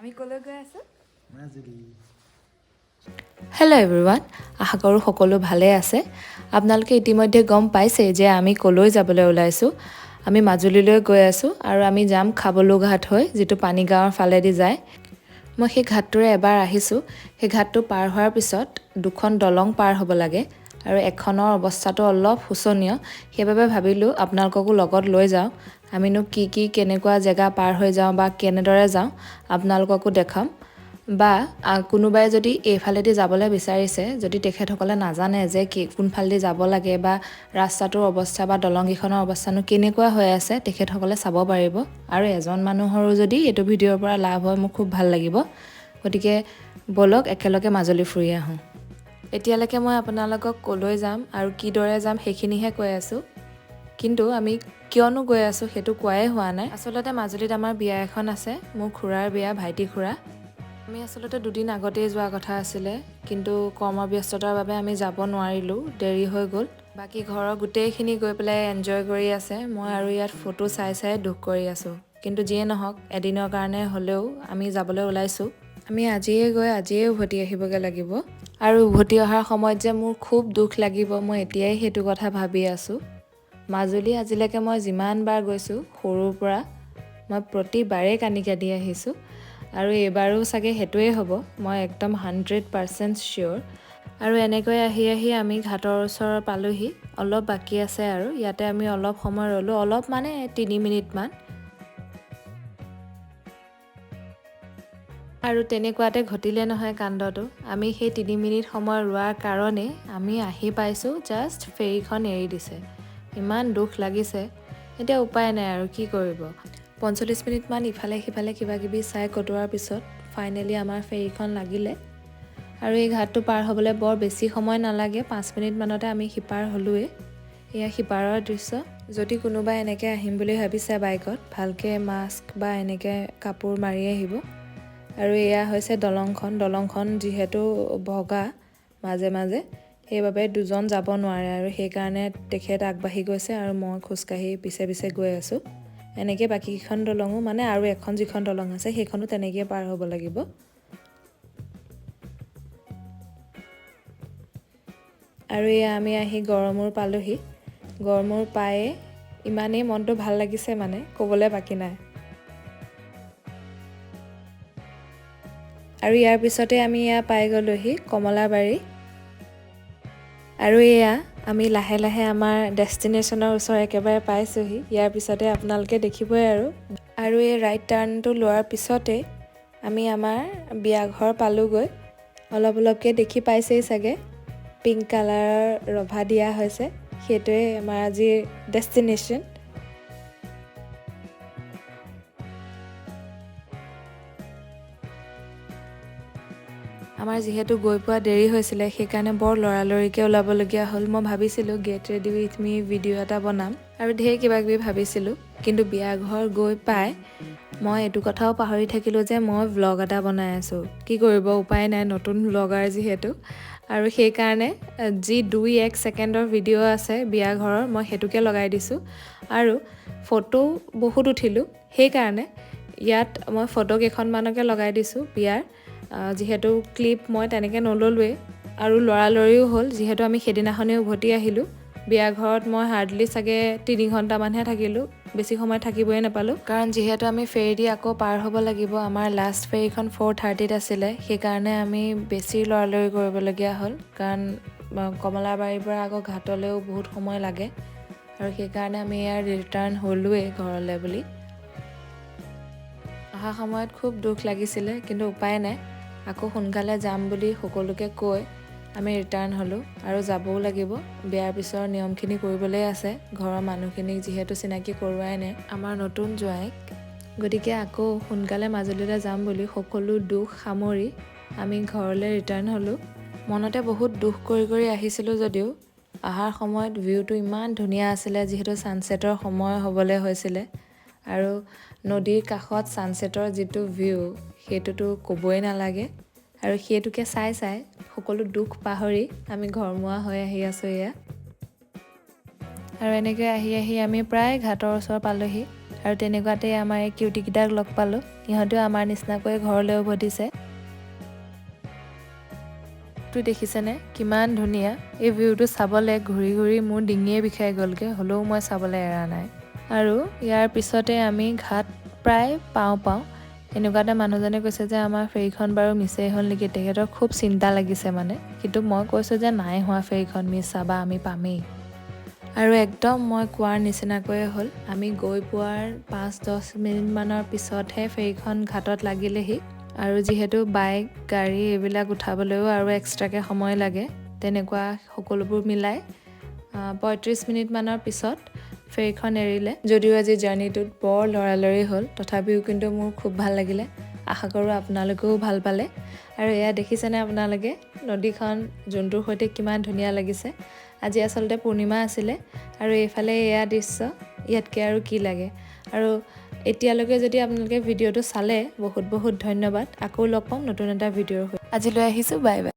আমি ক'লৈ গৈ আছোঁ? মাজুলী। হেল্ল' এভৰিৱান, আশা কৰোঁ সকলো ভালে আছে। আপোনালোকে ইতিমধ্যে গম পাইছেই যে আমি ক'লৈ যাবলৈ ওলাইছোঁ। আমি মাজুলীলৈ গৈ আছোঁ আৰু আমি যাম খাবলু ঘাট হৈ, যিটো পানীগাঁৱৰ ফালেদি যায়। মই সেই ঘাটটোৰে এবাৰ আহিছোঁ। সেই ঘাটটো পাৰ হোৱাৰ পিছত দুখন দলং পাৰ হ'ব লাগে আৰু এখনৰ অৱস্থাটো অলপ শোচনীয়। সেইবাবে ভাবিলোঁ আপোনালোককো লগত লৈ যাওঁ। আমিনো কি কি কেনেকুৱা জেগা পাৰ হৈ যাওঁ বা কেনেদৰে যাওঁ, আপোনালোককো দেখাম। বা কোনোবাই যদি এইফালেদি যাবলৈ বিচাৰিছে, যদি তেখেতসকলে নাজানে যে কি কোনফালেদি যাব লাগে বা ৰাস্তাটোৰ অৱস্থা বা দলংকেইখনৰ অৱস্থানো কেনেকুৱা হৈ আছে, তেখেতসকলে চাব পাৰিব। আৰু এজন মানুহৰো যদি এইটো ভিডিঅ'ৰ পৰা লাভ হয়, মোৰ খুব ভাল লাগিব। গতিকে ব'লক, একেলগে মাজুলী ফুৰি আহোঁ। এতিয়ালৈকে মই আপোনালোকক ক'লৈ যাম আৰু কিদৰে যাম সেইখিনিহে কৈ আছোঁ, কিন্তু আমি কিয়নো গৈ আছোঁ সেইটো কোৱাই হোৱা নাই। আচলতে মাজুলীত আমাৰ বিয়া এখন আছে, মোৰ খুৰাৰ বিয়া, ভাইটি খুৰা। আমি আচলতে দুদিন আগতেই যোৱা কথা আছিলে, কিন্তু কৰ্মব্যস্ততাৰ বাবে আমি যাব নোৱাৰিলোঁ, দেৰি হৈ গ'ল। বাকী ঘৰৰ গোটেইখিনি গৈ পেলাই এনজয় কৰি আছে, মই আৰু ইয়াত ফটো চাই চাই দুখ কৰি আছোঁ। কিন্তু যিয়ে নহওক, এদিনৰ কাৰণে হ'লেও আমি যাবলৈ ওলাইছোঁ। আমি আজিয়ে গৈ আজিয়ে উভতি আহিবগৈ লাগিব আৰু উভতি অহাৰ সময়ত যে মোৰ খুব দুখ লাগিব, মই এতিয়াই সেইটো কথা ভাবি আছোঁ। মাজুলী আজিলৈকে মই যিমানবাৰ গৈছোঁ সৰুৰ পৰা, মই প্ৰতিবাৰেই কান্দি কান্দি আহিছোঁ আৰু এইবাৰো চাগে সেইটোৱে হ'ব, মই একদম 100% চিয়'ৰ। আৰু এনেকৈ আহি আহি আমি ঘাটৰ ওচৰ পালোহি। অলপ বাকী আছে আৰু ইয়াতে আমি অলপ সময় ৰ'লোঁ, অলপ মানে 3 মিনিটমান। আৰু তেনেকুৱাতে ঘটিলে নহয় কাণ্ডটো। আমি সেই 3 মিনিট সময় ৰোৱাৰ কাৰণেই আমি আহি পাইছোঁ জাষ্ট, ফেৰীখন এৰি দিছে। ইমান দুখ লাগিছে। এতিয়া উপায় নাই আৰু কি কৰিব? 45 মিনিটমান ইফালে সিফালে কিবা কিবি চাই কটোৱাৰ পিছত ফাইনেলি আমাৰ ফেৰীখন লাগিলে। আৰু এই ঘাটটো পাৰ হ'বলৈ বৰ বেছি সময় নালাগে, 5 মিনিটমানতে আমি সিপাৰ হ'লোৱেই। এয়া সিপাৰৰ দৃশ্য। যদি কোনোবাই এনেকৈ আহিম বুলি ভাবিছে বাইকত, ভালকৈ মাস্ক বা এনেকৈ কাপোৰ মাৰি আহিব। আৰু এয়া হৈছে দলংখন। দলংখন যিহেতু ভগা মাজে মাজে, সেইবাবে দুজন যাব নোৱাৰে আৰু সেইকাৰণে তেখেত আগবাঢ়ি গৈছে আৰু মই খোজকাঢ়ি পিছে পিছে গৈ আছোঁ। এনেকৈ বাকীকেইখন দলঙো, মানে আৰু এখন যিখন দলং আছে, সেইখনো তেনেকৈয়ে পাৰ হ'ব লাগিব। আৰু এয়া আমি আহি গড়মূৰ পালোহি। গড়মূৰ পায়ে ইমানেই মনটো ভাল লাগিছে, মানে ক'বলৈ বাকী নাই। আৰু ইয়াৰ পিছতে আমি এয়া পাই গ'লোহি কমলাবাৰী। আৰু এয়া আমি লাহে লাহে আমাৰ ডেষ্টিনেশ্যনৰ ওচৰ একেবাৰে পাইছোঁহি। ইয়াৰ পিছতে আপোনালোকে দেখিবই আৰু। আৰু এই ৰাইট টাৰ্ণটো লোৱাৰ পিছতে আমি আমাৰ বিয়াঘৰ পালোগৈ। অলপ অলপকৈ দেখি পাইছেই চাগে, পিংক কালাৰৰ ৰভা দিয়া হৈছে। সেইটোৱে আমাৰ আজিৰ ডেষ্টিনেশ্যন। আমাৰ যিহেতু গৈ পোৱা দেৰি হৈছিলে, সেইকাৰণে বৰ লৰালৰিকৈ ওলাবলগীয়া হ'ল। মই ভাবিছিলোঁ get ready with me video এটা বনাম আৰু ঢেৰ কিবা কিবি ভাবিছিলোঁ, কিন্তু বিয়া ঘৰ গৈ পাই মই এইটো কথাও পাহৰি থাকিলোঁ যে মই ভ্লগ এটা বনাই আছোঁ। কি কৰিব, উপায় নাই, নতুন ভ্লগাৰ যিহেতু। আৰু সেইকাৰণে যি 2-1 ছেকেণ্ডৰ ভিডিঅ' আছে বিয়া ঘৰৰ, মই সেইটোকে লগাই দিছোঁ। আৰু ফটো বহুত উঠিলোঁ, সেইকাৰণে ইয়াত মই ফটো কেইখনমানকে লগাই দিছোঁ বিয়াৰ। যিহেতু ক্লিপ মই তেনেকৈ নল'লোৱেই আৰু লৰালৰিও হ'ল, যিহেতু আমি সেইদিনাখনেই উভতি আহিলোঁ। বিয়া ঘৰত মই হাৰ্ডলি চাগে 3 ঘণ্টামানহে থাকিলোঁ, বেছি সময় থাকিবই নাপালোঁ। কাৰণ যিহেতু আমি ফেৰী দি আকৌ পাৰ হ'ব লাগিব, আমাৰ লাষ্ট ফেৰীখন 4:30ত আছিলে, সেইকাৰণে আমি বেছি লৰালৰি কৰিবলগীয়া হ'ল। কাৰণ কমলাবাৰীৰ পৰা আকৌ ঘাটলৈও বহুত সময় লাগে আৰু সেইকাৰণে আমি ইয়াৰ ৰিটাৰ্ণ হ'লোৱেই ঘৰলৈ বুলি। অহা সময়ত খুব দুখ লাগিছিলে, কিন্তু উপায় নাই। আকৌ সোনকালে যাম বুলি সকলোকে কৈ আমি ৰিটাৰ্ণ হ'লোঁ। আৰু যাবও লাগিব, বিয়াৰ পিছৰ নিয়মখিনি কৰিবলৈ আছে। ঘৰৰ মানুহখিনিক যিহেতু চিনাকি কৰোৱাই নাই আমাৰ নতুন জোঁৱাইক। গতিকে আকৌ সোনকালে মাজুলীলৈ যাম বুলি সকলো দুখ সামৰি আমি ঘৰলৈ ৰিটাৰ্ণ হ'লোঁ। মনতে বহুত দুখ কৰি কৰি আহিছিলোঁ যদিও অহাৰ সময়ত ভিউটো ইমান ধুনীয়া আছিলে, যিহেতু ছানছেটৰ সময় হ'বলৈ হৈছিলে আৰু নদীৰ কাষত ছানছেটৰ যিটো ভিউ, সেইটোতো ক'বই নালাগে। আৰু সেইটোকে চাই চাই সকলো দুখ পাহৰি আমি ঘৰমুৱা হৈ আহি আছোঁ এয়া। আৰু এনেকৈ আহি আহি আমি প্ৰায় ঘাটৰ ওচৰ পালোহি। আৰু তেনেকুৱাতে আমাৰ এই কিউটিকেইটাক লগ পালোঁ। ইহঁতেও আমাৰ নিচিনাকৈ ঘৰলৈ উভতিছে। টো দেখিছেনে কিমান ধুনীয়া? এই ভিউটো চাবলৈ ঘূৰি ঘূৰি মোৰ ডিঙিয়ে বিষাই গ'লগৈ, হ'লেও মই চাবলৈ এৰা নাই। আৰু ইয়াৰ পিছতে আমি ঘাট প্ৰায় পাওঁ পাওঁ এনেকুৱাতে মানুহজনে কৈছে যে আমাৰ ফেৰীখন বাৰু মিছেই হ'ল নেকি। তেখেতৰ খুব চিন্তা লাগিছে মানে। কিন্তু মই কৈছোঁ যে নাই হোৱা ফেৰীখন মিছ, চাবা আমি পামেই। আৰু একদম মই কোৱাৰ নিচিনাকৈয়ে হ'ল। আমি গৈ পোৱাৰ 5-10 মিনিটমানৰ পিছতহে ফেৰীখন ঘাটত লাগিলেহি। আৰু যিহেতু বাইক, গাড়ী এইবিলাক উঠাবলৈও আৰু এক্সট্ৰাকৈ সময় লাগে, তেনেকুৱা সকলোবোৰ মিলাই 35 মিনিটমানৰ পিছত ফেৰীখন এৰিলে। যদিও আজি জাৰ্ণিটোত বৰ লৰালৰি হ'ল, তথাপিও কিন্তু মোৰ খুব ভাল লাগিলে। আশা কৰোঁ আপোনালোকেও ভাল পালে। আৰু এয়া দেখিছেনে আপোনালোকে, নদীখন জোনটোৰ সৈতে কিমান ধুনীয়া লাগিছে? আজি আচলতে পূৰ্ণিমা আছিলে। আৰু এইফালে এয়া দৃশ্য, ইয়াতকৈ আৰু কি লাগে? আৰু এতিয়ালৈকে যদি আপোনালোকে ভিডিঅ'টো চালে, বহুত বহুত ধন্যবাদ। আকৌ লগ পাম নতুন এটা ভিডিঅ'ৰ সৈতে। আজিলৈ আহিছোঁ, বাই বাই।